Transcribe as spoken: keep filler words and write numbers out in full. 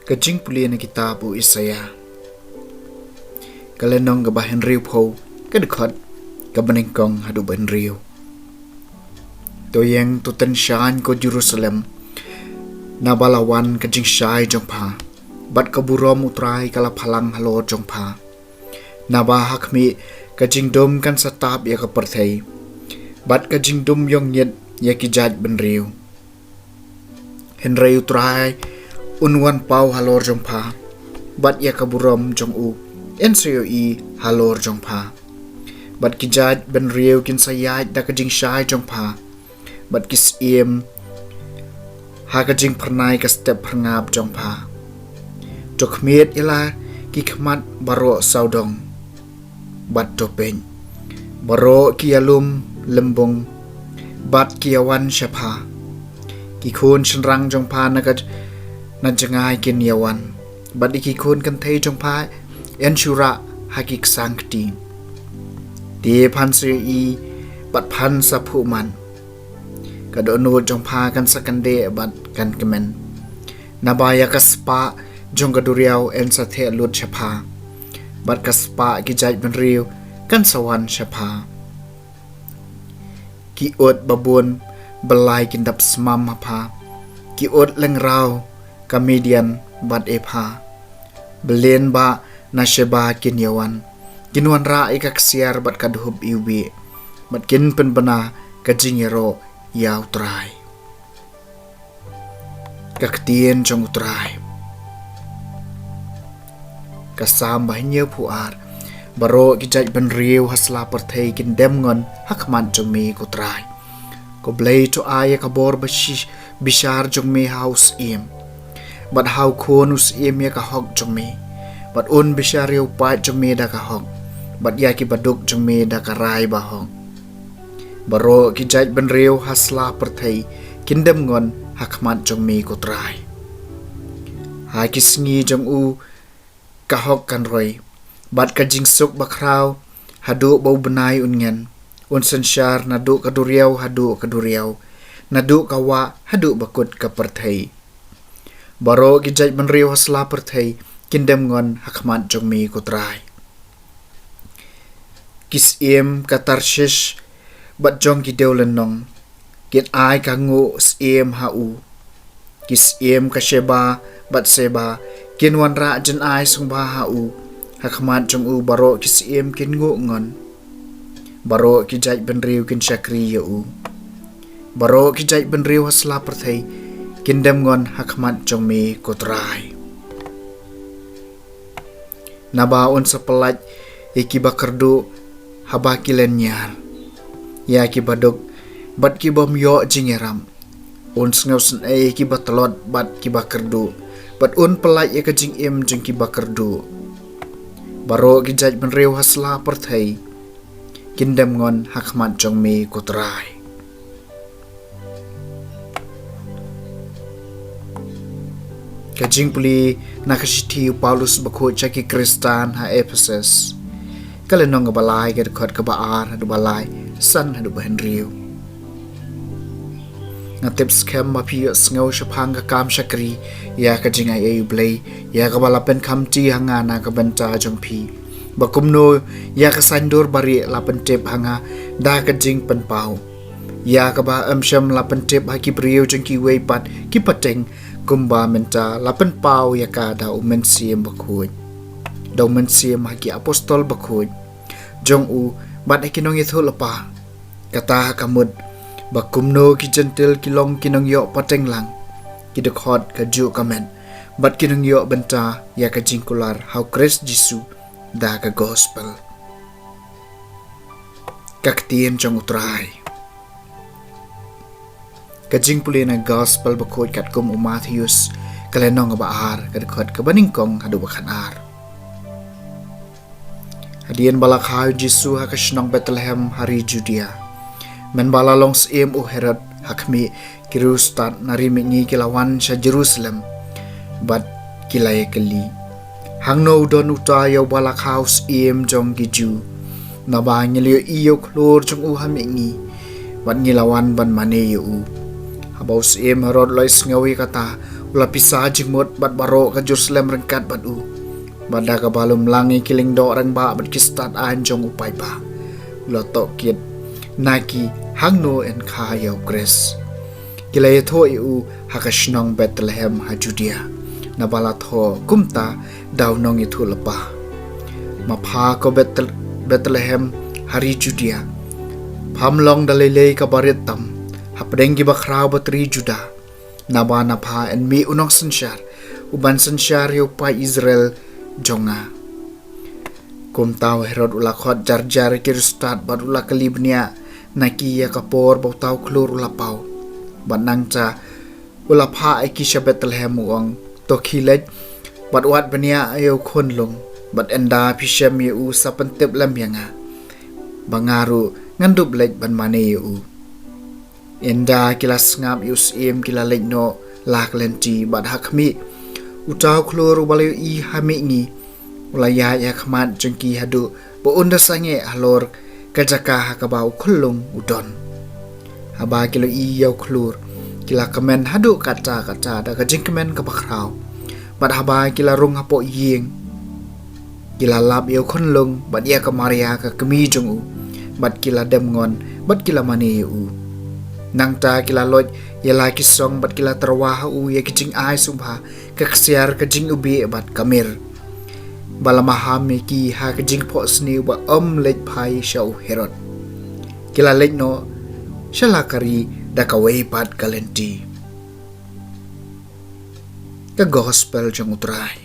Ka jingpule na kitab u Isaïah, ka lynnong kaba hynriewphew, ka dkhot kaba nyngkong haduh ba hynriew. To ïeng, to tynshaiñ, ko Jerusalem, naba la wan ka jingshai jong pha, bad ka burom U Trai ka la phalang halor jong pha. Naba ha khmih, ka jingdum kan sa tap ïa ka pyrthei, bad ka jingdum ïong ngit ïa ki jaid bynriew. Hynrei U Trai un wan paw halor jong pha, bad ïa ka burom jong u yn sa ïohi halor jong pha. Bad ki jaid bynriew kin sa ïaid da ka jingshai jong pha, bad ki syiem ha ka jingphyrnai ka step phyrngap jong pha. To khmied ïa la ki khmat baroh sawdong, bad to peit, baroh ki ïalum lymbung, bad ki ïawan sha pha. Ki khun shynrang jong pha na ka, na jngai kin ïawan, bad ïa ki khun kynthei jong pha yn shu rah ha ki ksang kti. Te phan sa ïohi, bad phan sa phuh man. Ka dohnud jong pha kan sa kyndeh bad kan kmen. Naba ïa ka spah jong ka duriaw yn sa theh lut sha pha, bad ka spah ki jaid bynriew kan sa wan sha pha. Ki ut babun byllai kin dap smam ha pha, ki ut lyngraw ka Midian bad Epha. Bylin bah na Sheba kin ïawan, kin wanrah ïa ka ksiar bad ka dhup iwbih, bad kin pynbna ka jingïaroh ïa U Trai. Ka ktien jong U Trai. Ka Salm ba hynñiewphew ar. Baroh ki jaid bynriew ha sla pyrthei kin dem ngon ha khmat jong me, ko Trai. Ko Blei, to ai ïa ka bor ba shi-, bishar jong me ha u syiem, bad ha u khun u syiem ïa ka hok jong me. Bad un bishar ïa u paid jong me da ka hok, bad ïa ki baduk jong me da ka rai bahok. Baroh ki jaid bynriew ha sla pyrthei kin dem ngon ha khmat jong me, ko Trai. Ha ki sngi jong u ka hok kan roi, bad ka jingsuk bakhraw haduh ba u bnai un ngen. Un synshar naduh ka duriaw haduh ka duriaw, naduh ka wah haduh ba kut ka pyrthei. Baroh ki jaid bynriew ha sla pyrthei kin dem ngon ha khmat jong me, ko Trai. Ki syiem ka Tarshish bad jong ki dewlynnong kin ai ka nguh syiem ha u. Ki syiem ka Sheba bad Seba kin wanrah jynai sngewbha ha u. Ha khmat jong u baroh ki syiem kin nguh ngon. Baroh ki jaid bynriew kin shakri ïa u. Baroh ki jaid bynriew ha sla pyrthei kin dem ngon ha khmat jong me, ko Trai. Naba un sa pyllait ïa ki bakyrduh haba ki lyniar, ïa ki baduk bad ki bym ïoh jingïarap. Un sngewsynei ïa ki batlot bad ki bakyrduh, bad un pyllait ïa ka jingim jong ki bakyrduh. Baroh ki jaid bynriew ha sla pyrthei kin dem ngon ha khmat jong me, ko Trai. Ka jingpule na ka shithi u Paulus bakhuid sha ki Khristan ha Ephesus, ka lynnong kaba lai, ka dkhot kaba ar haduh ba lai, san haduh ba hynriew. Nga tip skhem ba phi ïohsngew shaphang ka kam shakri ïa ka jingaiei U Blei, ïa kaba la pynkhamti ha nga na ka bynta jong phi, ba kumno ïa ka saiñdur barieh la pyntip ha nga da ka jingpynpaw, ïa kaba ym shym la pyntip ha ki briew jong kiwei pat ki pateng, kumba mynta la pynpaw ïa ka da U Mynsiem Bakhuid, da U Mynsiem ha ki apostol bakhuid jong u bad ha ki nongïathuhlypa. Kata ka mut ba kumno ki Jentil ki long ki nongïoh pateng lang, ki dkhot kajuh ka met, bad ki nongïoh bynta ïa ka jingkular ha U Khrist Jisu da ka gospel. Ka ktien jong U Trai. Ka jingpule na gospel bakhuid katkum u Mathaios, ka lynnong kaba ar, ka dkhot kaba nyngkong haduh ba khatar. Hadien ba la kha u Jisu ha ka shnong Bethlehem ha ri Judia, mynba la long syiem u Herod, ha khmih, ki riewstad na ri mihngi ki la wan sha Jerusalem bad ki la ïakylli: Hangno u don uta ïa uba la kha u syiem jong ki Jiw? Naba ngi la ïohi ïa u khlur jong u ha mihngi, bad ngi la wan ban mane ïa u. Haba u syiem Herod u la ïohsngew ïa kata, U la pisa jingmut bad baroh ka Jerusalem ryngkat bad u. Bad da kaba lum lang ïa ki lyngdoh rangbah bad ki stad aiñ jong u paidbah, u la tohkit na ki hangno yn kha ïa u Khrist. Ki la ïathuh ïa u ha ka shnong Bethlehem ha Judia, naba la thoh kumta da u nongïathuhlypa: Ma pha ko Bethel-, Bethlehem ha ri Judia, pham long da lei lei kaba rit tam hapdeng ki bakhraw bad ri Juda, naba na pha yn mih u nongsynshar uban synshar ïa u paid Israel jong nga. Kumta u Herod u la khot jar jar ïa ki riewstad bad u la kylli bniah na ki ïa ka por ba uta u khlur u la paw. Bad nangta u la phah ïa ki sha Bethlehem, u ong: To khie leit bad wad bniah ïa u khunlung, bad ynda phi shem ïa u, sa pyntip lem ïa nga, ba nga ruh ngan dup leit ban mane ïa u. Ynda ki la sngap ïa u syiem, ki la leit noh la ka lynti, bad ha khmih, uta u khlur uba la ïohi ha mihngi u la ïaid ha khmat jong ki haduh ba un da sangeh halor ka jaka ha kaba u khunlung u don. Haba ki la ïohi ïa u khlur, ki la kmen haduh katta katta da ka jingkmen kaba khraw. Bad haba ki la rung hapoh ïing, ki la lap ïa u khunlung bad ïa ka Maria ka kmie jong u, bad ki la dem ngon bad ki la mane ïa u. Nangta ki la leit ïa la ki song bad ki la tyrwa ha u ïa ki jingai sngewbha, ka ksiar, ka jingiwbih bad ka mir, ba la maham ïa ki ha ka jingphohsniew ba ym leit phai sha u Herod. Ki la leit noh sha la ka ri da kawei pat ka lynti. Ka Gospel jong u Trai.